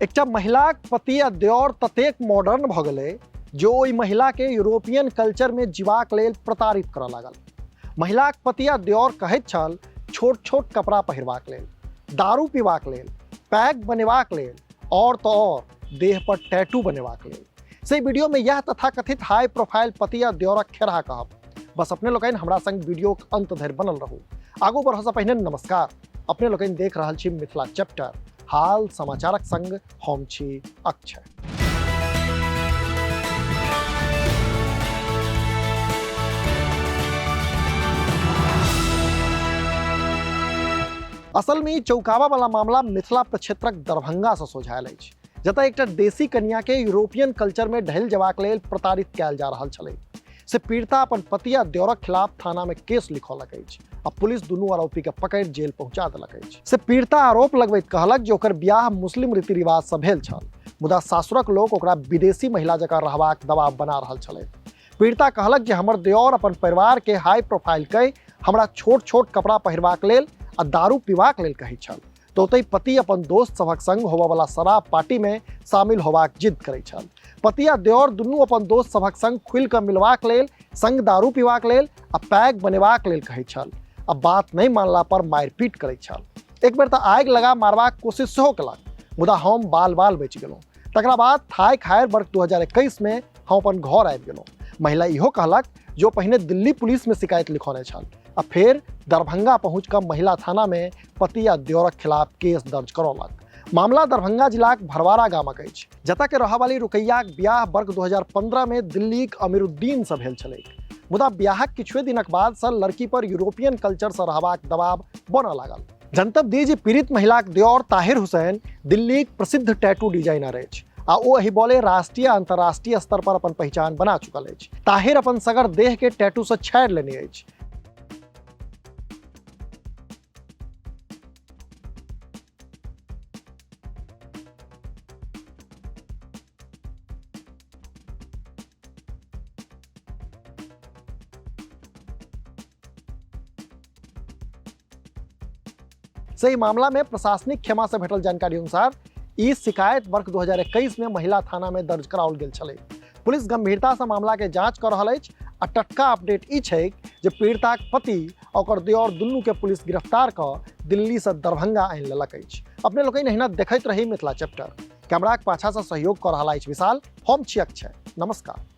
एकटा महिलाक पति आ देओर ततेक मॉडर्न भऽ गेलै जे ओहि महिलाके यूरोपियन कल्चरमे जीबाक लेल प्रताड़ित करऽ लागल। महिलाक पति आ देओर कहैत छल छोट छोट कपड़ा पहिरबाक लेल, दारू पीबाक लेल, पैक बनेबाक लेल और तऽ और देह पर टैटू बनेबाक लेल। से वीडियो में यह तथाकथित हाई प्रोफाइल पति आ देओरक खेरहा कहब। बस अपने लोकनि हमरा संग वीडियोक अंत धरि बनल रहू। आगू बढ़ऽ पहिने नमस्कार। अपने लोकनि देख रहल छी मिथिला चैप्टर हाल समाचारक संग हम छी अक्षय। असल में ई चौंकाबा वाला मामला मिथिला प्रक्षेत्रक दरभंगा से सोझायल अछि, जतय एकटा देसी कन्या के यूरोपियन कल्चर में ढलि जेबाक लेल प्रताड़ित कयल जा रहल छलै। से पीड़िता अपन पति आ देवरक खिलाफ थाना में केस लिखौलक अछि आ पुलिस दुनू आरोपी के पकड़ि जेल पहुंचा देलक अछि। से पीड़िता आरोप लगबैत कहलक जे ओकर बियाह मुस्लिम रीति रिवाज से भेल छल, मुदा सासुरक लोक ओकरा विदेशी महिला जकाँ रहबाक दबाव बना रहल छलै। पीड़िता कहलक जे हमर देवर अपन परिवार के हाई प्रोफाइल कहि हमरा छोट छोट कपड़ा पहिरबाक लेल आ दारू पीबाक लेल कहैत छल, तऽ ओतहि पति अपन दोस्त सभक संग होबयवला शराब पार्टीमे शामिल होबाक जिद करैत छल। पति आ देवर दुनू अपन दोस्त सभक संग खुलि कऽ मिलबाक लेल, संग दारू पीबाक लेल आ पैग बनेबाक लेल कहैत छल आ बात नहि मानला पर मारिपीट करैत छल। एक बेर तऽ आगि लगा मारबाक कोशिश सेहो केलक, मुदा हम बाल बाल बचि गेलहुँ। तकरा बाद थाकि हारि वर्ष 2021 मे हम अपन घर आबि गेलहुँ। महिला इहो कहलक जे ओ पहिने दिल्ली पुलिसमे शिकायत लिखौने छल आ फेर दरभंगा पहुँच कऽ महिला थानामे पति आ देवरक खिलाफ केस दर्ज करौलक। मामला दरभंगा जिलाक भरवारा गामक अछि, जतऽ के रहऽवाली रुकैयाक बियाह वर्ष 2015 मे दिल्लीक अमीरुद्दीन से भेल छलैक, मुदा बियाहक किछुए दिनक बाद से लड़की पर यूरोपियन कल्चर से रहबाक दबाव बनऽ लागल। जनतब दी जे पीड़ित महिलाक देवर ताहिर हुसैन दिल्लीक प्रसिद्ध टैटू डिजाइनर अछि आ ओ एहि बले राष्ट्रीय आ अंतर्राष्ट्रीय स्तर पर अपन पहिचान बना चुकल अछि। ताहिर अपन सगर देह के टैटू से छाड़ि लेने अछि। सही मामला में प्रशासनिक खेमा से भेटल जानकारी अनुसार ई शिकायत वर्ष 2021 में महिला थाना में दर्ज कराओल गेल छलै। पुलिस गंभीरता से मामला के जांच कर रहल अछि आ टटका अपडेट ई छै जे पीड़िताक पति आ ओकर देवर दुनू के पुलिस गिरफ्तार कऽ दिल्ली से दरभंगा आनि लेलक अछि। अपने लोकनि एहिना देखैत रही मिथिला चैप्टर। कैमराक पाछा से सहयोग कऽ रहल अछि विशाल, हम छी अक्षय। नमस्कार।